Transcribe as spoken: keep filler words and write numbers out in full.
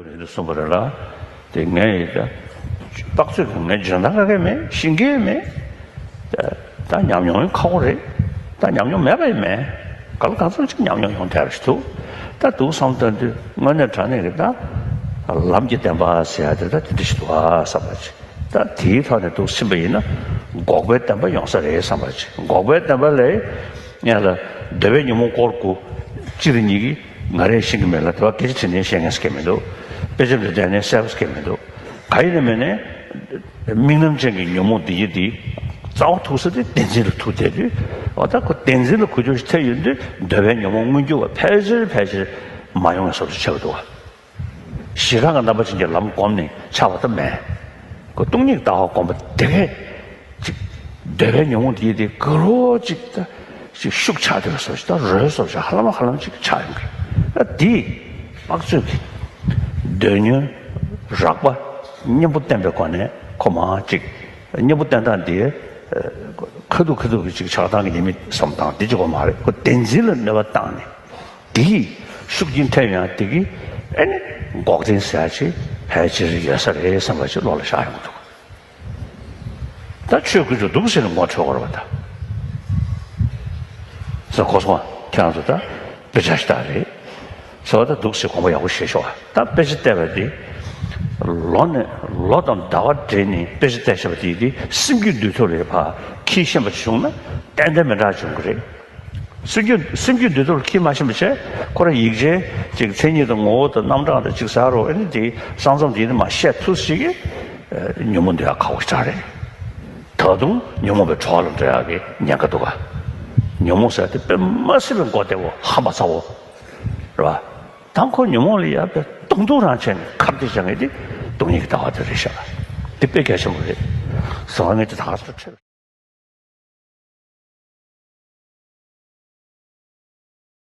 རེད་འདུག་གསུངས་པ་རེད་ལ། དེ་ངས་ཡིན་ད། དཔག་ཚོད་ཀྱི་ངས་འཇོན་ཐང་ག་གེ་མེད། ཤེས་ཀྱི་མེད། ད་ད་ཉམས་མྱོང་ཁག་པོ་རེད། ད་ཉམས་མྱོང་མེད་པ་ཡིན་མེད། ག་ལ་གང་འཚམ་ཅིག་ཉམས་མྱོང་ཡོང་ཐལ་ཞིག་འདུག་ད་འདུག་བསམ་བཏང་དུས་དངོས་གནས་དྲང་གནས་ཀྱི་ད། ལམ་གྱི་བདེན་པ་ཟེར་ཡ་དེ་ད་དེ་འདྲ་ཞིག་འདུག་ཨ་བསམ་པ་ཅིག་ད་དེའི་ཐོག་ནས་འདུག་ཕྱིན་པ་ཡིན་ན། འགོག་པའི་བདེན་པ་ཡོང་ས་རེད་བསམ་པ་ཅིག་འགོག་པའི་བདེན་པ་ལས། ཡང་ལ། འདོད་པའི་ཉོན་མོངས་སྐོར་དགུ། སྤྱི་དང་གཉིས་ཀྱིས་ང་རས་ཤེས་ཀྱི་མེད་ལ། དེ་བ་སྐད་ཆ་དྲིས་ནས་བཤད་མཁན་སྐད་མི་འདུག་དཔེ་ཆ་འདི་དྲན་ནས་གསལ་པོ་སྐད་མི་འདུག་ག་ཡིན་ནམ་མིན་ནས། དམིགས་རྣམ་ཅན་གྱི་ཉོན་མོངས་འདི་ཡི་འདི། རྩ་བ་ཐུག་ས་དེ་བདེན་འཛིན་ལ་ཐུག་བསྡད་དུས། འོ་ད་ཁོ་བདེན་འཛིན་ལ་གོ་རྒྱུ་ཞིག་ཐེབས་ཡོང་དུས། འདོད་པའི་ཉོན་མོངས་མངོན་གྱུར་བ་ཕལ་ཆེར་ཕལ་ཆེར་མ་ཡོང་བའི་བཟོ་འདྲ་ཆགས་འདུག་བ། ཞི་རང་གི་རྣམ་པ་ཅན་གྱི་ལམ་བསྒོམས་ནས་ཆགས་པ་ད་མེད། ཁོ་སྟོང་ཉིད་ལྟ་བ་སྒོམ་པ་དེ་གས་ཅིག་འདོད་པའི་ཉོན་མོངས་དེ་དེ་ག་རོ་ཅིག་ད་ཅིག་ཤུགས་ཆག་དེ་བཟོ་ཞིག་ད་རོལ་བཟོ་ཞིག་ཧ་ལམ་ཧ་ལམ་ཅིག་ཆགས་ཡོང་གི། ད་དེ་དམག་ཚོད་ཀྱི་འདོད་ཉོན་རགས་པ་གཉེན་པོ་བསྟེན་པའི་སྒོ་ནས་ཁོ་མ་ཅིག་གཉེན་པོ་བསྟེན་སྟངས་དེ་ཁ་ཐུག་ཁ་ཐུག་གི་ཅིག་ཆགས་སྡང་གི་ཉེས་དམིགས་བསམ་སྟངས་དེ་ཅིག་གོ་མ་རེད། ཁོ་བདེན་འཛིན་ལ་གནོད་པ་བཏང་ནས། དེ་ཡིས་ཤུགས་རྐྱེན་ཐེབས་ཡང་དེ་གིས་ཨེ་ནི་འགོག་བདེན་ཟེར་ཡ་ཅིག་ཕལ་ཆེར་ཡོད་ས་རེད་བསམ་པ་ཅིག་བློ་ལ་ཤར་ཡོང་གི་འདུག་ད་ཆོས་ཀུན་ཆོས་འདུག་ཟེར་ནས་ངོ་འཕྲོད་དགོས་རེད་པ་ད། ཟེར་གོ་སོང་ང་། ཁྱེད་རང་ཚོ་ད་དཔེ་ཆ་ཞིག་ལྟ་རེད། ཟེར་བ་ད་འདུག་ཟེར་དགོངས་པ་ཡག་པོ་བཞེས་ཤོག་ད་དཔེ་ཆ་བལྟས་པ་དེ། ལོ་ནས་ལོ་དང་ཟླ་བ་སྦྲེལ་ནས་དཔེ་ཆ་བལྟས་བཞག་པ་དེ་དེ་སེམས་རྒྱུད་འདུལ་ཐུབ་རེད་ཕ། ཁྱི་ཤེས་པ་བྱུང་ན་ཏན་ཏན་མི་འདྲ་བྱུང་གི་རེད། སེམས་རྒྱུད་སེམས་རྒྱུད་འདི་ཚོར་ཁྱི་མ་ཤེས་པ་བྱས། ཁོ་ར་ཡིག་ཆའི་ཅིག་མཚན་ཉིད་དང་ངོ་བོ་དང་རྣམ་གྲངས་དང་ཅིག་ཟ་རོ་ཨེ་ནི་དེ་ས་མཚམས་དེ་ནི་མ་བཤད་ཐུབ་ཞིག་གི་ཉོན་མོངས་འདི་ཡང་ཁག་པོ་ཞིག་རེད། ད་དུང་ཉོན་མོངས་པའི་གྲོགས་ལ་འགྲོ་ཡག་གི་ཉེན་ཁ་འདུག་ག་ཉོན་མོངས་ཟེར་དེ་དཔེ་མ་སྲིད་པའི་མགོ་བདེ་བོ་ཧམ་པ་ཚ་བོ་རེད་བ། ད་ཁོ་ཉོན་མོངས་ལ་ཡ་དཔེ་སྡུག་སྡུག་རང་བྱས་ནས་ཁ་གཏད་བྱ་ངེས་དེ་སྟོང་ཉིད་ཀྱི་ལྟ་བ་དེ་རེད་ཤག་དེ་དཔེ་གལ་ཆེན་པོ་རེད། ཟེར་བ་ངས་དེ་ད་ག་ཚོད་ཁྲེལ།